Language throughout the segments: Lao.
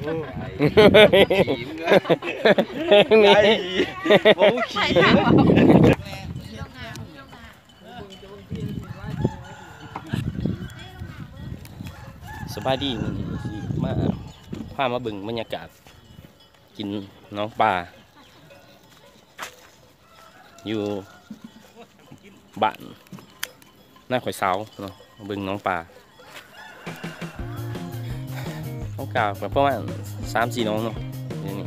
ໄອ້ ໂອ້ ຂີ້ ສະບາຍດີ ມື້ນີ້ຊິມາ ພາມາເບິ່ງບັນຍາກາດ ກິນໜອງປາ ຢູ່ບ້ານນາຂ້ອຍເຊົາເນາະ ເບິ່ງໜອງປາ ເຮົາກະປະມານສາມສີ່ໜອງເນາະ ດຽວນີ້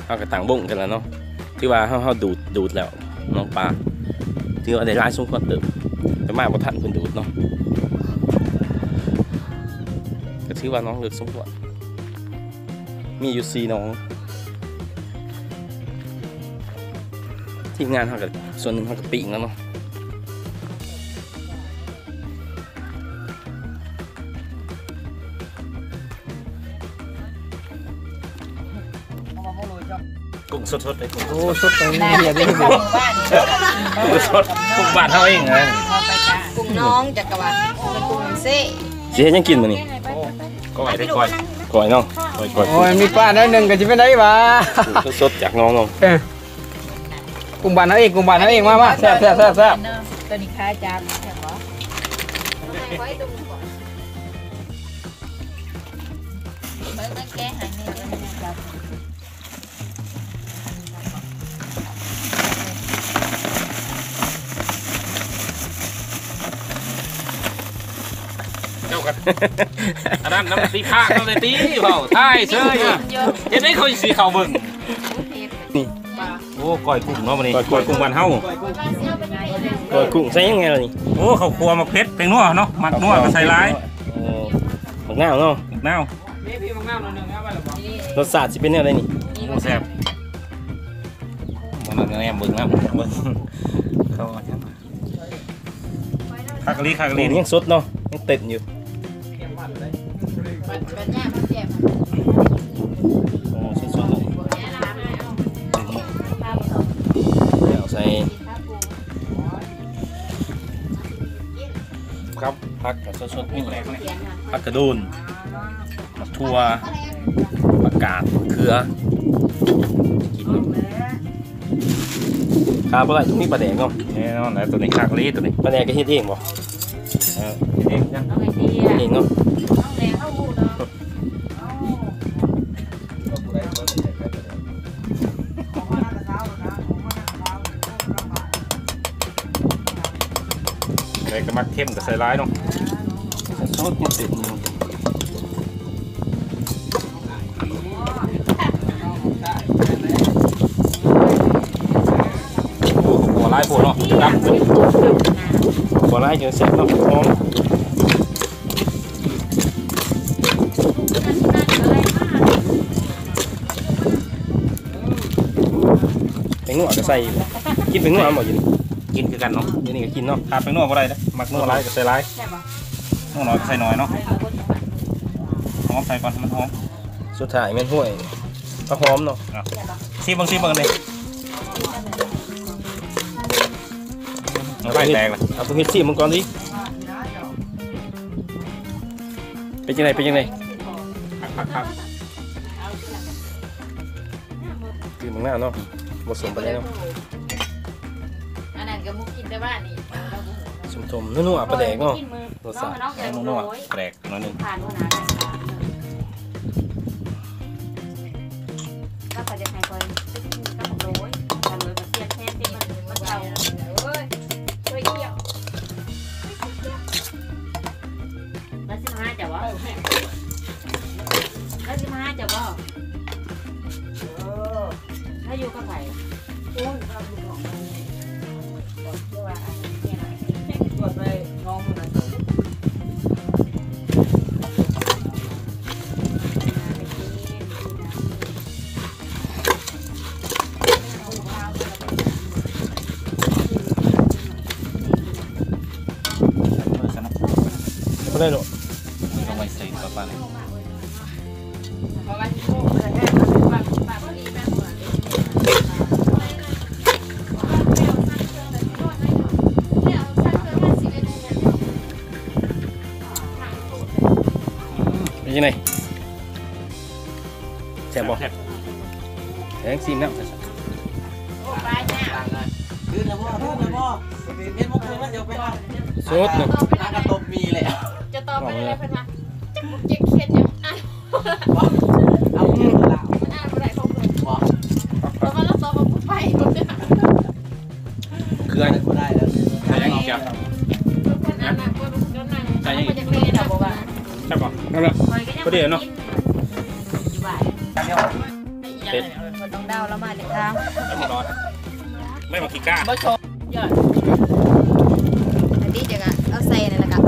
ເຮົາກະຕັ້ງວົງກັນແລ້ວເນາະ ຖືວ່າເຮົາ ເຮົາດູດ ດູດແລ້ວ ໜອງປາ ຖືວ່າໄດ້ຫຼາຍສົມຄວນເຕີບ ແຕ່ມາບໍ່ທັນເພິ່ນດູດເນາະ ກະຖືວ່າໜອງເລິກສົມຄວນ ມີຢູ່ສີ່ໜອງ ທີມງານເຮົາກະ ສ່ວນໜຶ່ງເຮົາກະປີ້ງແລ້ວເນາະ. ກຸ້ງສົດໆ ເລີຍ ກຸ້ງ ໂອ້ ສົດໆ ເລີຍ ກຸ້ງ ກຸ້ງສົດ ກຸ້ງບ້ານເຮົາເອງເລີຍ ກຸ້ງໜອງຈັກກະວ່າ ເປັນກຸ້ງເຊ ຊິເຮັດຫຍັງກິນມື້ນີ້? ກ້ອຍເດ້ ກ້ອຍ ກ້ອຍເນາະ ກ້ອຍ ກ້ອຍ ໂອ້ຍ ມີປາໜ້ອຍໜຶ່ງກະຊິເປັນໄດ້ຫວາ ກຸ້ງສົດໆ ຈາກໜອງເນາະ ເອີ ກຸ້ງບ້ານເຮົາເອງ ກຸ້ງບ້ານເຮົາເອງ ມາ ມາ ແຊບໆໆໆ ໂຕນີ້ຂາຈັບ ແຊບບໍ່? ເບິ່ງ ເບິ່ງແກະໃຫ້ແມ່ ເຈົ້າກະ ອັນນັ້ນນຳຕິພາກເຮົາເລີຍຕິ ເວົ້າທ້າຍເຊີຍ ເຮັດໃດເຂົາຊິເຂົ້າເບິ່ງ ນີ້ ໂອ້ ກ້ອຍກຸ້ງເນາະ ມື້ນີ້ ກ້ອຍ ກ້ອຍກຸ້ງບ້ານເຮົາ ກ້ອຍກຸ້ງໃສ່ຫຍັງແດ່ລະນີ້? ໂອ້ ເຂົ້າຂົ້ວ ໝາກເຜັດ ແປ້ງນົວເນາະ ໝາກນົວກະໃສ່ຫຼາຍ ໂອ້ ໝາກນາວເນາະ ໝາກນາວ ລົດຊາດຊິເປັນແນວໃດນີ້? ໂອ້ ແຊບ ບໍ່ນັ່ງແນມເບິ່ງນຳ ເບິ່ງເຂົ້າ ຄັກອີ່ຫຼີ ຄັກອີ່ຫຼີ ຍັງສົດເນາະ ຍັງເຕັ້ນຢູ່ ໂອ້ ສົດໆ ເລີຍ ເອົາໃສ່ ຄັບ ຜັກກະສົດໆ ມີຜັກກະໂດນ ໝາກຖົ່ວ ຜັກກາດ ເຂືອ ກິນ ຂາດບໍ່ໄດ້ຕ້ອງມີປາແດກເນາະ ແນ່ນອນແຫຼະ ໂຕນີ້ຄັກອີ່ຫຼີໂຕນີ້ ປາແດກກະເຮັດເອງບໍ່? ເອີ ເຮັດເອງ ເຮັດເອງເນາະ. ໃຜກະມັກເຄັມກະໃສ່ຫຼາຍເນາະ ໃສ່ສູດເຕັມ. ໂອ້ ເຂົ້າຂົ້ວຫຼາຍໂພດເນາະ ດຳ ເຂົ້າຂົ້ວຫຼາຍຈັ່ງແຊບເນາະ ຫອມ. ແປ້ງນົວກະໃສ່ ກິນແປ້ງນົວບໍ່ຢູ່ນີ້? ກິນຄືກັນເນາະ ຢູ່ນີ້ກະກິນເນາະ ຂາດແປ້ງນົວບໍ່ໄດ້ເດ້ ມັກນົວຫຼາຍກະໃສ່ຫຼາຍ ນົວໜ້ອຍກະໃສ່ໜ້ອຍເນາະ ຫອມໃສ່ກ່ອນໃຫ້ມັນຫອມ ສຸດທ້າຍແມ່ນຫ້ວຍ ຜັກຫອມເນາະ ຊິມເບິ່ງ ຊິມເບິ່ງເດ້. ນ້ຳລາຍແຕກລະ ເອົາ ເຮັດຊີມເບິ່ງກ່ອນຕິ ເປັນຈັ່ງໃດ ເປັນຈັ່ງໃດ? ຄັກໆໆ ຄືບາງໜ້າເນາະ ບໍ່ສົມປານໃດເນາະ ອັນນັ້ນກະໝູກິນແຕ່ວ່ານີ້ ສົ້ມໆ ນົວໆ ປາແດກເນາະ ລົດຊາດ ເອົານົວໆ ແປກໜ້ອຍໜຶ່ງ ຜ່ານຫົວໜ້າ ລາວກະຢາກໃຫ້ຂ້ອຍໄປກິນກັບບັກໂດຍ ບັກໂດຍມາສຽນແທນ ເປັນມັນ ມັນເກົ່າ ເອີຍ ຊ່ວຍກ່ຽວ ລາວຊິມາຫາເຈົ້າບໍ່? ລາວຊິມາຫາເຈົ້າບໍ່? ລາວຢູ່ກັບໃຜ? ບໍ່ໄດ້ດອກ ເອົາໄວ້ໃສ່ປະປານ. ເອົາໄວ້ໃຫ້ລູກເພິ່ນແທ້ ເພິ່ນວ່າ ເພິ່ນວ່າບໍ່ດີແມ່ນບໍ່? ເອົາໄວ້ໃຫ້ລູກເພິ່ນແທ້ ເພິ່ນວ່າບໍ່ດີແມ່ນບໍ່? ແຊບບໍ່? ແຊບ. ແພງຊີມນຳ. ຕື່ນແລ້ວບໍ່? ຕື່ນແລ້ວບໍ່? ເຮັດໝົກຫຸງແລ້ວ ດຽວໄປຫາ ສຸດເນາະ ຫາກະຕົບໝີ່ແຫຼະ. ຈະຕອບໄປແລ້ວ ເພິ່ນວ່າ ຈັກບໍ່ຈັກຂຽນຫຍັງ ອ່ານ ບໍ່ ເອົາ ມັນອ່ານບໍ່ໄດ້ຂອງເພິ່ນ ບໍ່ ເພາະວ່າລາວຕອບບໍ່ໄປ. ເຄືອ ບໍ່ໄດ້ແລ້ວ ໃສ່ຫຍັງອີກ? ໃສ່ຫຍັງອີກ? ແຊບບໍ່? ພໍດີເນາະ. ເຜັດ ບໍ່ຕ້ອງເດົາ ລາວມາແຕ່ທາງ ໄດ້ໝາກຂີ້ກ້າ ບໍ່ຊົມ ອັນນີ້ຈັ່ງອະ ເອົາໃສ່ນັ້ນແລ້ວກະ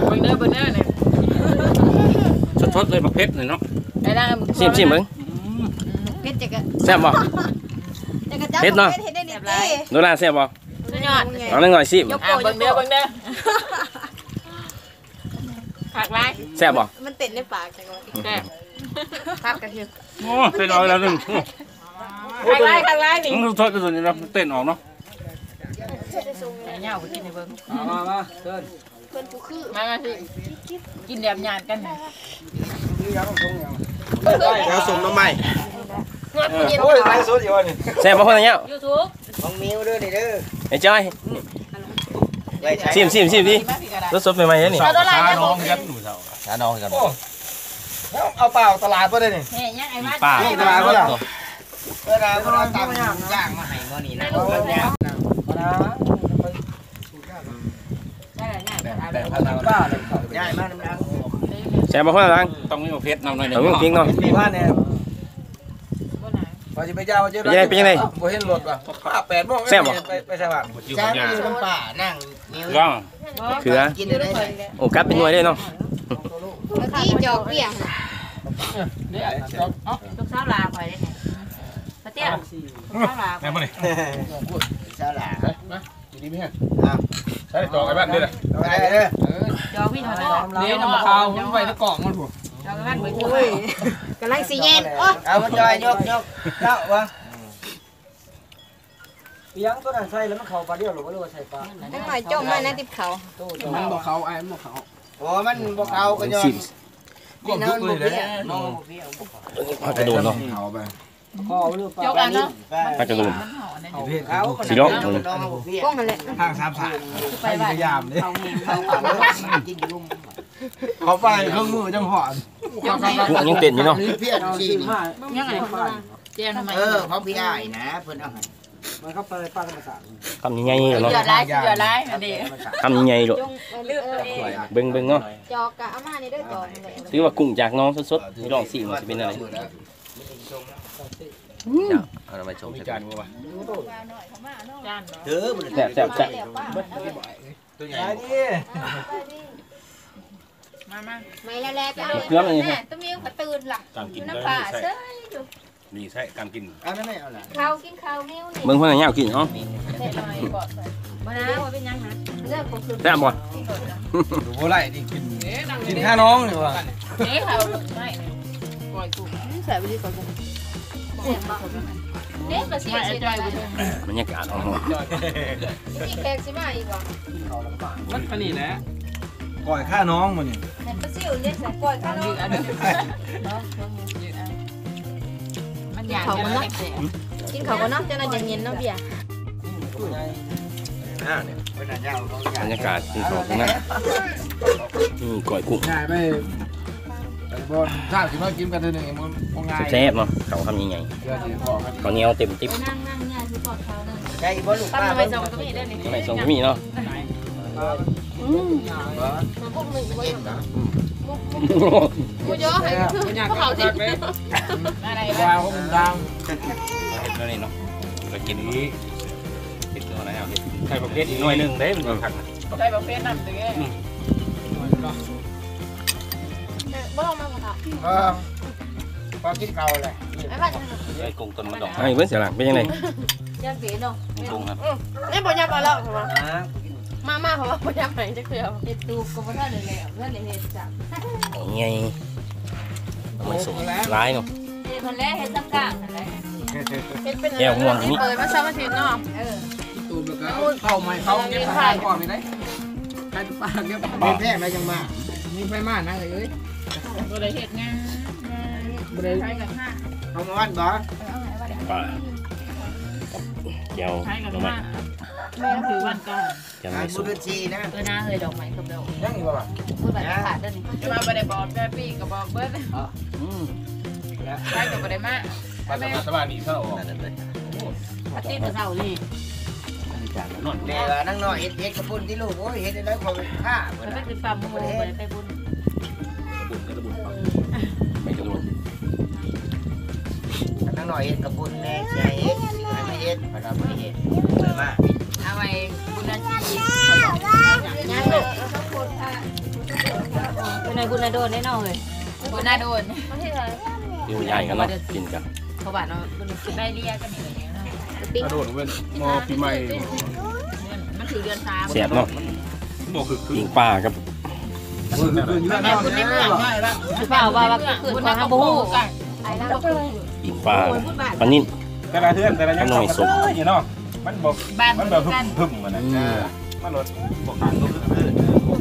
ເບິ່ງເດີ ເບິ່ງເດີນີ້ ສົດໆເລີຍ ໝາກເຜັດນີ້ເນາະ. ຊີມ ຊີມເບິ່ງ. ເຜັດຈັກກະ ແຊບບໍ່? ຈັກກະເຈົ້າ ເຜັດເນາະ ເຜັດເຮັດໄດ້ນີ້ຕິ. ໂນລາ ແຊບບໍ່? ສຸດຍອດ ເອົາໜ້ອຍໆ ຊີມ ຍົກໂປ້ ເບິ່ງເດີ ຍົກໂປ້ ເບິ່ງເດີ. ຄັກຫຼາຍ ແຊບບໍ່? ມັນເຕັ້ນໃນປາກຈັກວ່າ ແຊບ ຄັກກະຄື ໂອ້ ເຕັ້ນອອກແລ້ວໜຶ່ງ. ໂອ້ ຄັກຫຼາຍ ຄັກຫຼາຍນີ້ ມັນສົດທີ່ສຸດນີ້ນະ ເຕັ້ນອອກເນາະ. ຍາວໄປກິນໃຫ້ເບິ່ງ ມາ ມາ ມາ ເຊີນ ເພິ່ນຜູ້ຄື ມາ ມາຊິ ກິນແບບຍາດກັນ ແລ້ວສົ້ມນ້ຳໃໝ່. ໂອ້ຍ ໄລຟ໌ສົດຢູ່ນີ້ ແຊບບໍ່? ເພິ່ນຍາວ YouTube ຂອງມິວເດີນີ້ເດີ ໄອ້ຈ້ອຍ ຊີມ ຊີມ ຊີມ ຊີມ ສົດໆ ໃໝ່ໆ ເດ້ນີ້. ຊານ້ອງກັນ ຊານ້ອງກັນ. ໂອ້ ເອົາປາອອກຕະຫຼາດບໍ່ໄດ້ນີ້? ເອີ ຕະຫຼາດບໍ່ລະ? ເອີ ເພິ່ນເອົາຕຳຢ່າງມາໃຫ້ມື້ນີ້ນະ. ແຊບບໍ່? ຄົນລະຫຼັງ ຕ້ອງມີໝາກເຜັດນຳໜ້ອຍໜຶ່ງ ຕ້ອງມີໝາກເຜັດເນາະ. ວ່າແນ່ ວ່າຊິໄປຢາມ ເປັນຈັ່ງໃດ? ບໍ່ເຫັນລົດວ່າ ພາແປດໂມງ ແຊບບໍ່? ໄປ ໄປໃສຫວາ? ຈ້າງຢູ່ນຳປ້ານາງ ລອງ ເຂືອ ກິນໄດ້ ໂອ້ ກັດເປັນໜ່ວຍເລີຍເນາະ. ທີ່ຈອກວຽງ ລູກສາວຫຼ້າຂ້ອຍເດ້ ປະເຕຍ ລູກສາວຫຼ້າຂ້ອຍ ແມ່ນບໍ່ນີ້? ສາວຫຼ້າ ມາ ຢູ່ດີມີແຮງ ອ່າ ໃສ່ຈອກໄວ້ບ້ານເດີ ໄດ້ເດີ. ຈອກມີເທົ່ານັ້ນ ເດ້ ນ້ຳຂາວໄວ້ໃນກອງມັນພຸ້ນ ຈອກໄວ້ບ້ານເບິດ. ໂອ້ຍ ກຳລັງຊິແຍງ ໂອ້ຍ ເອົາມາຈ່ອຍ ຍົກ ຍົກ ເນາະ ວ່າ ອີຫຍັງຕົວນັ້ນໃສ່ແລ້ວມັນເຂົ້າປາດດຽວ ຫຼືວ່າໃສ່ປາ ຈັກໜ້ອຍຈົ່ມໄວ້ໃນຕິບເຂົ້າ ມັນບໍ່ເຂົ້າ ອ້າຍ ມັນບໍ່ເຂົ້າ. ໂອ້ ມັນບໍ່ເຂົ້າກໍຍ້ອນ ຊິມ ມັນເຮົາບໍ່ເພຍ ເຮົາບໍ່ເພຍ ຜັກກະໂດນເນາະ ເຂົ້າໄປ ຈົກອັນເນາະ ຜັກກະໂດນ ຊິລອງ ເຮົາບໍ່ເພຍ ກົງຫັ້ນແຫຼະ ທາງສາມສາມ ໄປພະຍາຍາມເດ້ ເຂົ້າໄປເຄິ່ງມື້ຈັ່ງຮອດ ຍັງເຕັ້ນຢູ່ເນາະ ຍັງອັນ ແຈ່ວໜໍ່ໄມ້ ເອີ ຂອງພີ່ອ້າຍນະ ເພິ່ນເອົາໃຫ້ ມັນເຂົ້າໄປປ່າທຳມະຊາດ ຄຳໃຫຍ່ໆ ເນາະ ເຍອະຫຼາຍ ເຍອະຫຼາຍ ອັນນີ້ ຄຳໃຫຍ່ໆ ໂລດ ເບິ່ງໆ ເນາະ ຈອກກະເອົາມານີ້ເດີ ຈອກ ຖືວ່າກຸ້ງຈາກໜອງສົດໆ ລອງຊີມວ່າຊິເປັນແນວໃດ ອືມ ເອົາໄປຊົມ ຈານບໍ່ວະ ຈານ ເອີ ແຊບໆໆ ຕົວໃຫຍ່ ມາ ມາ ໄໝ້ແລ້ວແຫຼະ ເຄື່ອງນີ້ ແມ່ ຕົວມິວກະຕື່ນລະ ຢູ່ນຳປ້າເຊີຍຢູ່ ນີ້ໃຊ້ການກິນ ເອົານຳແມ່ ເອົາລະ ເຂົ້າກິນເຂົ້າມິວນີ້ ເບິ່ງເພິ່ນຍາວກິນເນາະ ບໍ່ນາ ບໍ່ເປັນຫຍັງນະ ເລື່ອງຂອງເພິ່ນ ແຊບບໍ່? ບໍ່ໄດ້ນີ້ກິນ ກິນຄານ້ອງນີ້ວ່າ ເດ້ ເຂົ້າໄດ້ ກ້ອຍກຸ້ງ ອືມ ແຊບອີ່ຫຼີ ກ້ອຍກຸ້ງ ແຊບບໍ່? ເດ້ ປາຊິວຊິໄດ້ ບັນຍາກາດ ນີ້ແຂກຊິມາອີກບໍ່? ມັນປານນີ້ແຫຼະ ກ້ອຍຄານ້ອງມື້ນີ້ ໃຫ້ປາຊິວເດ້ ກ້ອຍຄານ້ອງ ກິນເຂົ້າກ່ອນເນາະ ກິນເຂົ້າກ່ອນເນາະ ຈັກໜ້ອຍຈະເຢັນເນາະເບຍ ອ່າ ບັນຍາກາດກິນເຂົ້ານະ ອືມ ກ້ອຍກຸ້ງ ງ່າຍໄປ ໄປບ່ອນ ຖ້າຊິມາກິນກັນເທື່ອໜຶ່ງ ມັນບໍ່ງ່າຍ ແຊບເນາະ ເຂົ້າຄຳໃຫຍ່ໆ ເຂົ້າໜຽວເຕັມຕິບ ໃສ່ບໍ່ລູກ ຕຳໄມ້ສົມກະມີເດີນີ້ ໄມ້ສົມກະມີເນາະ ອືມ ບໍ່ຢອກໃຫ້ເຂົາກິນ ວ່າຄົນດັງ ເຮັດແນວນີ້ເນາະ ໄປກິນ ເຮັດແນວໃດ ໃສ່ບັກເຜັດອີກໜ້ອຍໜຶ່ງເດ້ ມັນຄັກ ໃສ່ບັກເຜັດນຳຕິ ອືມ ບໍ່ລອງມາບໍ່ ເອີ ພໍກິນເຂົ້າແຫຼະ ໄອ້ບ້ານ ໄອ້ກົງຕົ້ນມະດອກ ໃຫ້ເບິ່ງສະຫຼັງເປັນຈັ່ງໃດ ຍັງເປັນເນາະ ກົງຫັ້ນ ອືມ ນີ້ບໍ່ຍັບເອົາແລ້ວ ມາ ມາ ເພາະວ່າບໍ່ຢາກໃຫ້ຈັກເທື່ອ ເຮັດຕູບກໍບໍ່ທັນໄດ້ແລ້ວ ບໍ່ທັນໄດ້ເຮັດຊ້ຳ ໂອ້ ໃຫຍ່ ມັນສົມຫຼາຍເນາະ ເຮັດຫັ້ນແຫຼະ ເຮັດທາງກາງຫັ້ນແຫຼະ ເຮັດເປັນ ແກ້ວມ່ວງນີ້ ເປີດມາສອງອາທິດເນາະ ເອີ ຕູບແລ້ວກໍເອົາເຂົ້າໃໝ່ ເຂົ້າເກັບທາງກາງກ່ອນນີ້ໄດ໋ ໃຫ້ປາກເກັບ ມີແພງໄດ້ຈັ່ງມາ ມີໄປມານະເອີຍ ບໍ່ໄດ້ເຮັດງານ ມາ ເອົາມາວັນບໍ່? ປາ ແຈ່ວໜໍ່ໄມ້ ແມ່ນຄືວັນກ່ອນ ແຈ່ວໜໍ່ໄມ້ສົມ ເອີນາເອີຍ ດອກໄມ້ກັບດອກ ຍັງອີກບໍ່? ມື້ບັດຂາດເດີນີ້ ຈະມາບໍ່ໄດ້ບອກ ແຕ່ປີ້ກໍບອກເບິດ ອືມ ໃຜກໍບໍ່ໄດ້ມາ ປາສະມາດສະບາຍດີເຊົ້າອອກ ອາທິດເຊົ້ານີ້ ແມ່ວ່ານາງນ້ອຍເຮັດ ເຮັດກະປຸ້ນຕິລູກ ໂອ້ຍ ເຮັດໄດ້ ຂ້ອຍຂ້າ ຂ້ອຍໄປຂຶ້ນປ່າໝູ່ ບໍ່ໄດ້ໄປບຸນ ກະບຸນ ກະບຸນ ໄປກະບຸນ ນາງນ້ອຍເຮັດກະປຸ້ນແມ່ ຊິໃຫ້ເຮັດ ຊິໃຫ້ມາເຮັດ ຂ້ອຍກໍບໍ່ໄດ້ເຮັດ ເລີຍມາ ເອົາໄວ້ບຸນນາທີ ຍັງລູກ ບຸນນາ ບຸນນາໂດນແນ່ນອນເລີຍ ບຸນນາໂດນ ຢູ່ໃຫຍ່ກັນເນາະ ກິນກັນ ເພາະວ່າເນາະ ໄດ້ເລຍກັນນີ້ ກະຕິກ ກະໂດດເວີ້ຍ ໝໍ້ປີໃໝ່ ມັນຖືກເດືອນສາມ ແຊບເນາະ ບໍ່ຄື ປີ້ງປາກັບ ເວົ້າວ່າ ວ່າຄື ຂ້ອຍຫາບໍ່ຮູ້ ປີ້ງປາ ປານິນ ແຕ່ລະເຮືອນ ແຕ່ລະຫຍັງ ໜໍ່ໄມ້ສົມ ເຂົາກໍຄືຢູ່ເນາະ ມັນບໍ່ ມັນແບບຫຶມໆ ຫັ້ນນະ ມັນບໍ່ຂາດ ບໍ່ ບ້ານນອກຫັ້ນ ຜູ້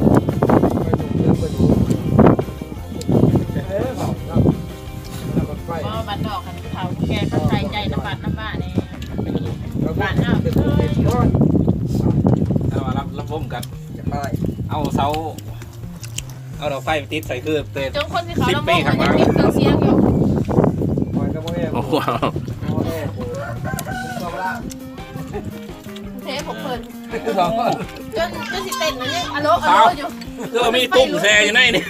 ເຖົ້າຜູ້ແກ່ເຂົາໃສ່ໃຈນຳວັດນຳວາແດ່ ບ້ານເຮົາ ເອົາລຳ ລຳວົງກັນ ເອົາເສົາ ເອົາດອກໄຟໄປຕິດໃສ່ຄືແຕ່ ຈົນຄົນທີ່ເຂົາລຳວົງ ມັນຍັງຕິດເຄື່ອງສຽງຢູ່ ໂອ້ໂຫ ເທພວກເພິ່ນ ຈົນ ຈົນຊິເຕັ້ນ ມັນຍັງອະໂລ ອະໂລຢູ່ ຄືວ່າມີຕຸ້ມແຊ່ຢູ່ໃນນີ້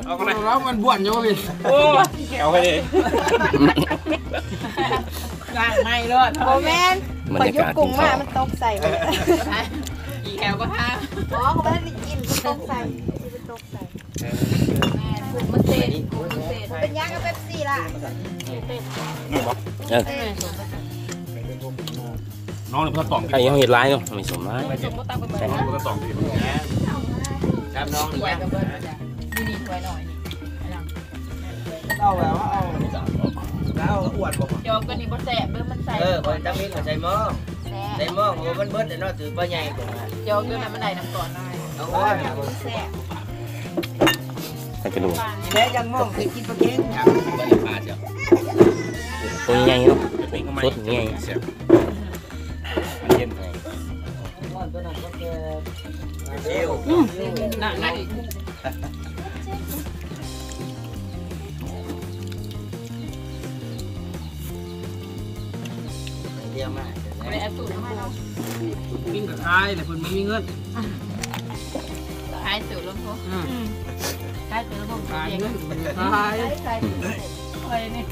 ເອົາໄປເລີຍ ລາວມັນບ້ວນຢູ່ນີ້ ໂອ້ຍ ແກ້ວໄປເດ້ ລ້າງໃໝ່ໂລດ ບໍ່ແມ່ນ ຂ້ອຍຍົກກຸ້ງມາ ມັນຕົກໃສ່ ອີແກ້ວບໍ່ທາ ອໍ ຂ້ອຍບໍ່ໄດ້ກິນ ມັນຕົກໃສ່ ມັນຕົກໃສ່ ແມ່ນ ມັນເສດ ມັນເສດ ເປັນຫຍັງ ເອົາເປັບຊີລະ ເອີ ນ້ອງນີ້ເພິ່ນຕ້ອງ ໄກ່ເຮົາເຮັດຫຼາຍເນາະ ໄມ່ສົມຫຼາຍ ໄມ່ສົມບໍ່ຕັກໄປ ໄກ່ເຮົາບໍ່ຕ້ອງກິນ ກັບນ້ອງນີ້ ຖ້ວຍກໍເບິດ ນີ້ ຖ້ວຍນ້ອຍນີ້ ເອົາແລ້ວ ເອົາ ເອົາອ້ວນບໍ່ ຈອກຕົວນີ້ບໍ່ແຊບເດີ ມັນໃສ່ ເອີ ບໍ່ຈັກມີກໍໃສ່ໝໍ້ ແຊບ ໃສ່ໝໍ້ ເພາະວ່າມັນເບິດແລ້ວເນາະ ຖືປາໃຫຍ່ ຈອກຕົວນັ້ນມັນໄດ້ນຳກ່ອນ ເອົາອ້ວນ ແຊບ ໃສ່ກະດູກ ແລະ ຍັງມອງເຄີຍກິນປາເກັງ ຕົວໃຫຍ່ເນາະ ສົດໃຫຍ່ ມັນເຢັນ ອືມ ໜັກ ໜັກອີກ ດຽວມາ ໄປເອົາຕູ້ມາເນາະ ກິນກໍຂາຍແຫຼະ ເພິ່ນບໍ່ມີເງິນ ຂາຍຕູ້ລຳໂພງ ອືມ ຂາຍຕູ້ລຳໂພງ ຂາຍເງິນ ຂາຍ ຂາຍ ຂາຍ ຂ້ອຍນີ້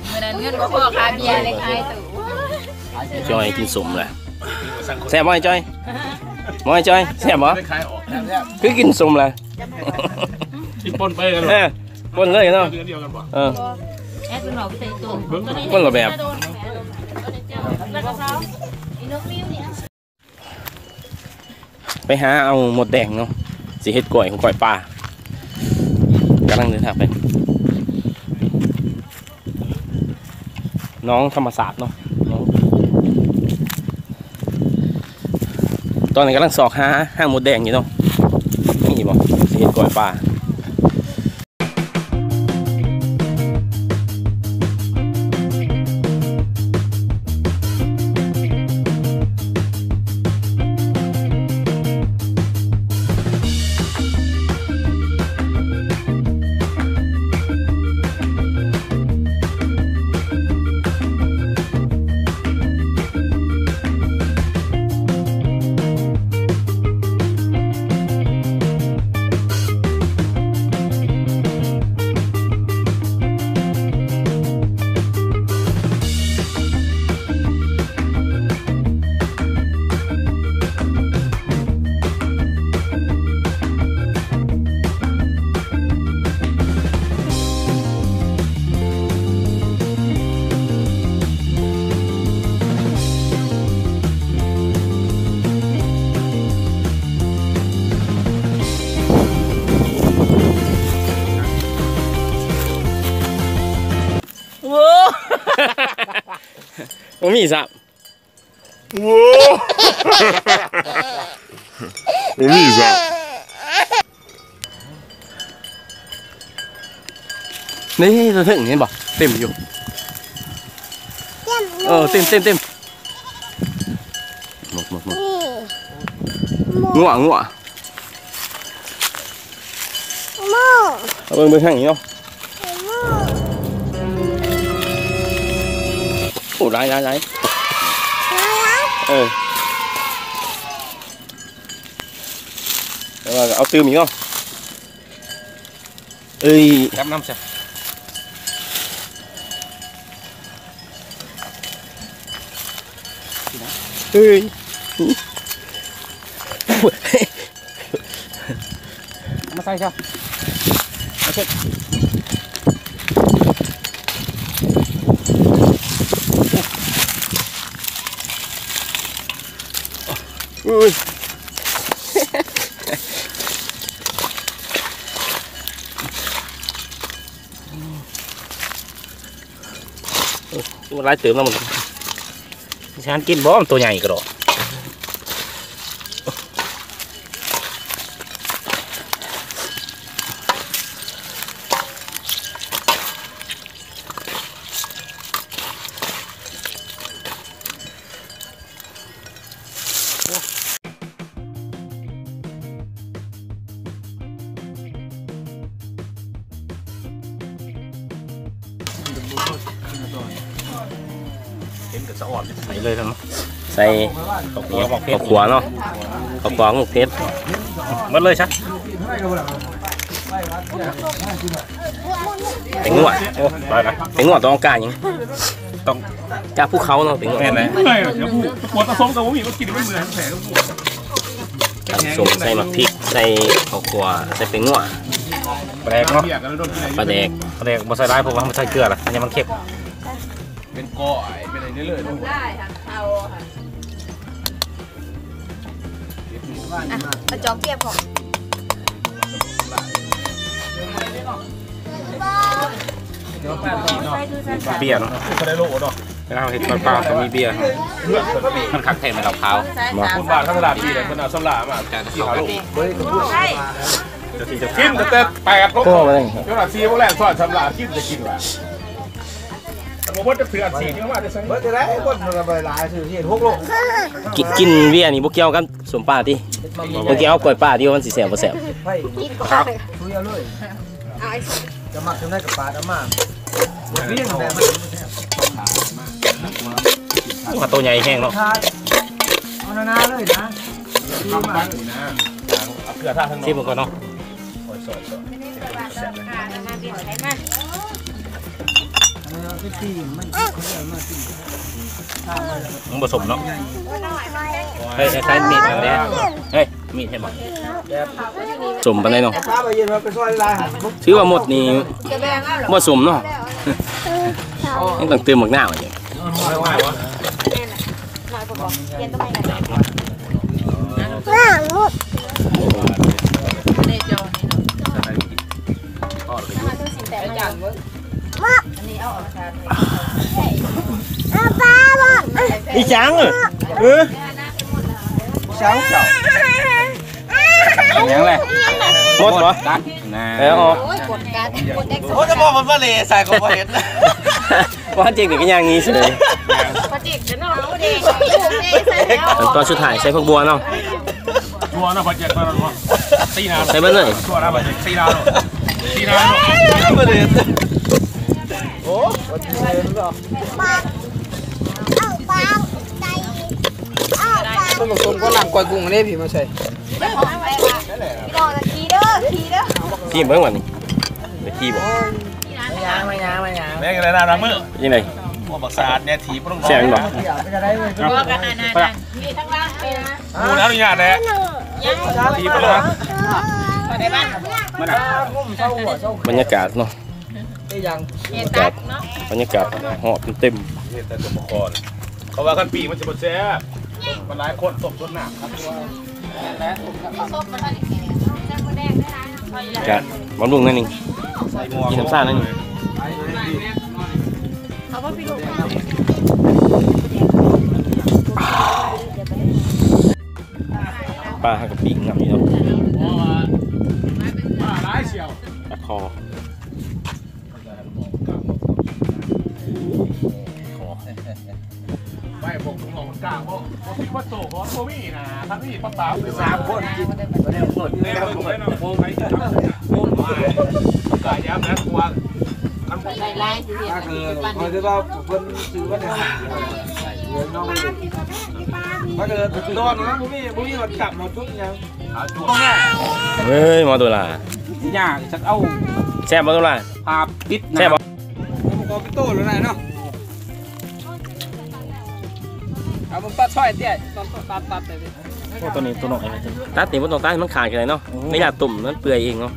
ມື້ນັ້ນເງິນບໍ່ພໍຄ່າເບຍເລີຍ ຂາຍຕູ້ ຈ້ອຍກິນສົ້ມແຫຼະ ແຊບບໍ່ອ້າຍຈ້ອຍ? ບໍ່ອ້າຍຈ້ອຍ ແຊບບໍ່? ຄືກິນສົ້ມແຫຼະ ກິນປົນໄປກັນ ເອີ ປົນເລີຍເນາະ ເອີ ຄົນລະແບບ ໄປຫາເອົາມົດແດງເນາະ ຊິເຮັດກ້ອຍ ກ້ອຍປາ ກຳລັງເດີນທາງໄປ ໜອງທຳມະຊາດເນາະ ໜອງ ຕອນນີ້ກຳລັງຊອກຫາຫາມົດແດງຢູ່ເນາະ ມີບໍ່ ຊິເຮັດກ້ອຍປາ. ໂອ້ ບໍ່ມີຊ້ຳ ບໍ່ມີຊ້ຳ. ນີ້ ເທິງເຫັນບໍ່? ເຕັມຢູ່ ເຕັມຢູ່ ເອີ ເຕັມ ເຕັມ ເຕັມ ໝົດ ໝົດ ໝົດ ນີ້ ງົວ ງົວ ໝົດ ເອົາເບິ່ງ ເບິ່ງທາງນີ້ເນາະ ໝົດ ໂອ້ ຫຼາຍ ຫຼາຍ ຫຼາຍ ຫຼາຍ ຫຼາຍ ເອີ ແຕ່ວ່າເອົາຕື່ມອີກເນາະ. ເອີຍ ຈັບນຳຊະ ເອີຍ ເອົາມາໃສ່ຊະ ມາເຊັດ ເອີຍ. ໂອ້ ຫຼາຍເຕີບນະ ມັນຊິຫັນກິນບໍ່? ມັນໂຕໃຫຍ່ກະດອກ. ເຫັນກະສະອອນ ໃສ່ເລີຍເນາະ ໃສ່ເຂົ້າຂົ້ວ ເຂົ້າຂົ້ວເນາະ ເຂົ້າຂົ້ວໝາກເຜັດ ໝົດເລີຍຊະ. ແປ້ງນົວ ໂອ້ ຫຼາຍນະ ແປ້ງນົວຕ້ອງການຫຍັງ? ຕ້ອງການພູເຂົາເນາະ ແປ້ງນົວ ແມ່ນແຫຼະ ປວດຕາສົມກະບໍ່ມີ ມາກິນມັນເມື່ອຍແທ້. ຕຳສົ້ມໃສ່ໝາກພິກ ໃສ່ເຂົ້າຂົ້ວ ໃສ່ແປ້ງນົວ ປາແດກເນາະ ປາແດກ ປາແດກບໍ່ໃສ່ຫຼາຍ ເພາະວ່າມັນໃສ່ເກືອລະ ມັນຍັງມັນເຄັມ ເປັນກ້ອຍ ເປັນອັນນີ້ເລີຍ. ອ່ະ ເອົາຈອກກຽບພໍ ເບຍເນາະ ເວລາເຮົາເຮັດທອດປາຕ້ອງມີເບຍ ມັນຄັກແທ້ແມ່ນເຫຼົ້າຂາວ. ພຸ້ນບ້ານເຂົາຕະຫຼາດປີໃດ ເພິ່ນເອົາສຳລາມາ ຈານສອງໂລ ກິນຕັ້ງແຕ່ແປດໂມງ ຈົນວ່າສີ່ໂມງແລງ ຊອຍສຳລາມ ກິນແຕ່ກິນວ່າ ບໍ່ເບິດຈັກເທື່ອ ສີ່ໂມງມາແຕ່ໃສ ເບິດຈະໄດ້ ຄົນລະບໍ່ຫຼາຍ ຊື້ເຮັດຫົກໂລ. ກິນ ກິນເບຍນີ້ບໍ່ກ່ຽວກັບສົ້ມປາຕິ ບໍ່ກ່ຽວກັບກ້ອຍປາຕິ ວ່າມັນຊິແຊບບໍ່ແຊບ. ເອົາເລີຍ ຈະມັກຈັ່ງໃດກະປາດເອົາມາ ບໍ່ເປັນຫຍັງແບບມັນ ໂອ້ ໂຕໃຫຍ່ແຮງເນາະ ເອົາໜາໆເລີຍນະ ຊິມເບິ່ງກ່ອນເນາະ. ມັນບໍ່ສົມເນາະ ເຮີ້ຍ ໃຊ້ມີດແດ່ ເຮີ້ຍ ມີດເຫັນບໍ່ ສົມປານໃດເນາະ ຖືວ່າໝົດນີ້ບໍ່ສົມເນາະ ຍັງຕ້ອງຕື່ມໝາກນາວອີກ. ອີ່ຫຍັງ ເອີ ອີ່ຫຍັງເຈົ້າ ອີ່ຫຍັງແຫຼະ ໝົດບໍ່? ເອີ ອອກ ໂອ້ຍ ຈະບອກມັນມາເລໃສ່ ກະບໍ່ເຫັນ. ວ່າຈິກນີ້ກະຍ່າງໜີເສຍ ຂັ້ນຕອນສຸດທ້າຍໃສ່ຜັກບົ່ວເນາະ ຖົ່ວເນາະ ໃສ່ເບິດເລີຍ ຖົ່ວນະ ໃສ່ເບິດເລີຍ ໂອ້ ມັນບໍ່ສົມ ກໍນ້ຳກ້ອຍກຸ້ງອັນນີ້ ພີ້ມາໃສ່ ພີ່ເບິ່ງວ່ານີ້ ໄປຂີ່ບໍ່ ມາຫຍັງ ມາຫຍັງ ມາຫຍັງ ແມ່ງໄດ້ນ້ຳລ້າງມື ເປັນຈັ່ງໃດ ພວກບັກສະອາດແດ່ຖີບລົງ ແຊບບໍ່ ບໍ່ກັນນະ ນີ້ທັງວ່າ ກູອະນຸຍາດແດ່ ຖີບລົງ ບັນຍາກາດເນາະ ບັນຍາກາດ ບັນຍາກາດຮອດເຕັມ ເຮັດແຕ່ສົມປະກອນ ເຂົາວ່າຄັນປີ້ງມັນຊິບໍ່ແຊບ ມັນຫຼາຍຄົນຕົ້ມຈົນນ້ຳຄັກກວ່າ ກະບຳລຸງໜ້ອຍໜຶ່ງ ກິນນ້ຳຊາໜ້ອຍໜຶ່ງ ປາຫາກະປີ້ງງາມຢູ່ເນາະ ປາຄໍ. ປະຕູບໍ່ມີນະ ຖ້າມີປະຕາມ ສາມຄົນກິນ ບໍ່ໄດ້ຄົນ ສາມຄົນ ໂອ້ຍ ກະຍາມນະກວາງ ໄດ້ຫຼາຍຊິ ກໍຄືຂ້ອຍຊິວ່າເພິ່ນຊື້ມາແຕ່ ນ້ອງ ກໍຄືຕອນນັ້ນບໍ່ມີ ບໍ່ມີຮອດກັບຮອດຈຸດຫຍັງ ເອີຍ ໝໍຕຸລາ ຍາກຈັກເອົາ ແຊບບໍ່ຕຸລາ? ພາບຕິດ ແຊບບໍ່? ເອົາປະກອບເປັນໂຕແລ້ວນະເນາະ ເອົາປາຊອຍເຕ້ຍ ຕັດ ຕັດ ຕັດ ຕັດ ໂອ້ ຕົວນີ້ຕົວນ້ອຍ ຕັດນີ້ບໍ່ຕ້ອງຕັດໃຫ້ມັນຂາດກໍໄດ້ເນາະ ອືມ ໄລຍະຕົ້ມມັນເປື່ອຍເອງເນາະ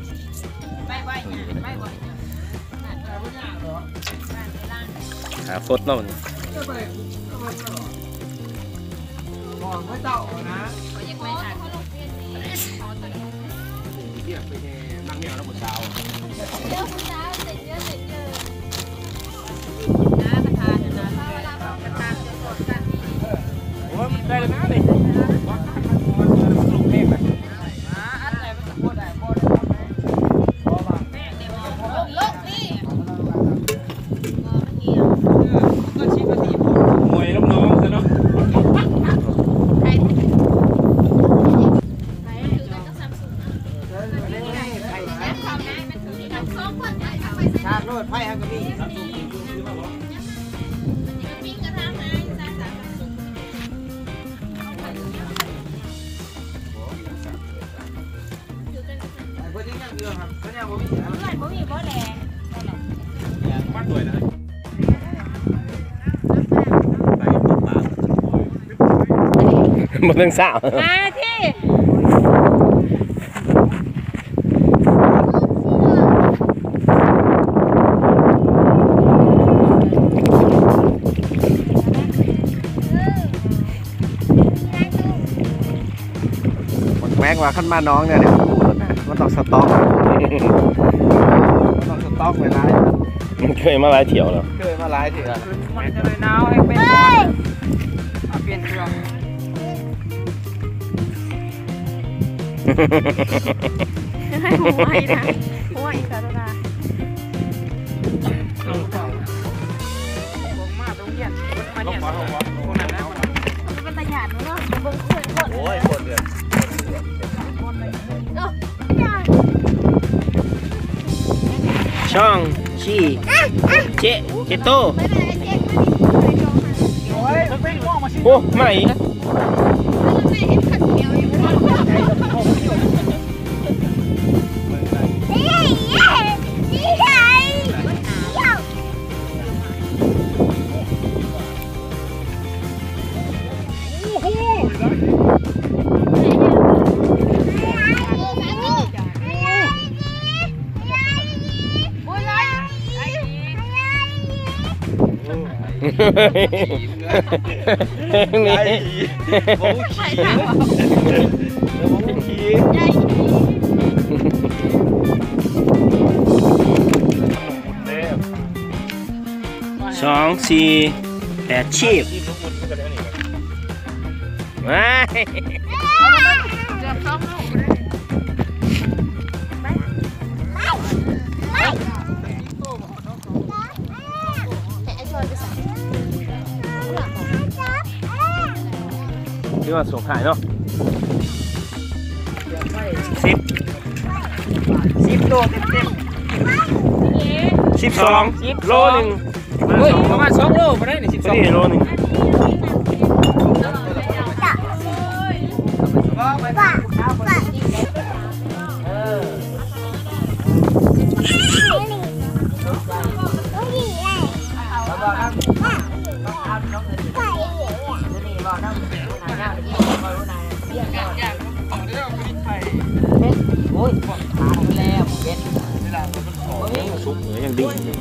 ຫາຟົດເນາະ ບໍ່ເຖິງຊາວ ຫ້ານາທີ ບັກແມັກວ່າຄັນມາໜອງເນຍ ມັນຕ້ອງສະຕັອກ ມັນຕ້ອງສະຕັອກໄວ້ຫຼາຍ ມັນເຄີຍມາຫຼາຍທ່ຽວແລ້ວ ເຄີຍມາຫຼາຍເທື່ອ ມັນກໍເລີຍໜາວ ແຮງເປັນ ເອີຍ ເອົາປ່ຽນເຄື່ອງ ໂອ້ຍນະ ໂອ້ຍ ສາໂດດາ ພວກມາໂຮງຮຽນ ມາຮຽນ ພວກນັ້ນນະ ເປັນຕາຢ້ານເນາະ ເບິ່ງເພື່ອນ ໂອ້ຍ ຄົນເດືອນ ສອງ ສີ່ ເຈັດ ເຈັດໂຕ ໂອ້ ມາອີກ ສອງ ສີ່ ແປດ ຊີບ ວ້າຍ ເກືອບສອງລູກ ຖືວ່າສົ່ງທ້າຍເນາະ ສິບ ສິບໂລເຕັມໆ ສິບສອງ ໂລໜຶ່ງ ເຮີ້ຍ ປະມານສອງໂລບໍ່ໄດ້ນີ້ ສິບສອງ ໂລໜຶ່ງ ໂອ້ຍ ຂາດໄປແລ້ວ ເປັນ ຍັງບໍ່ສຸກ ຍັງດິ້ນຢູ່.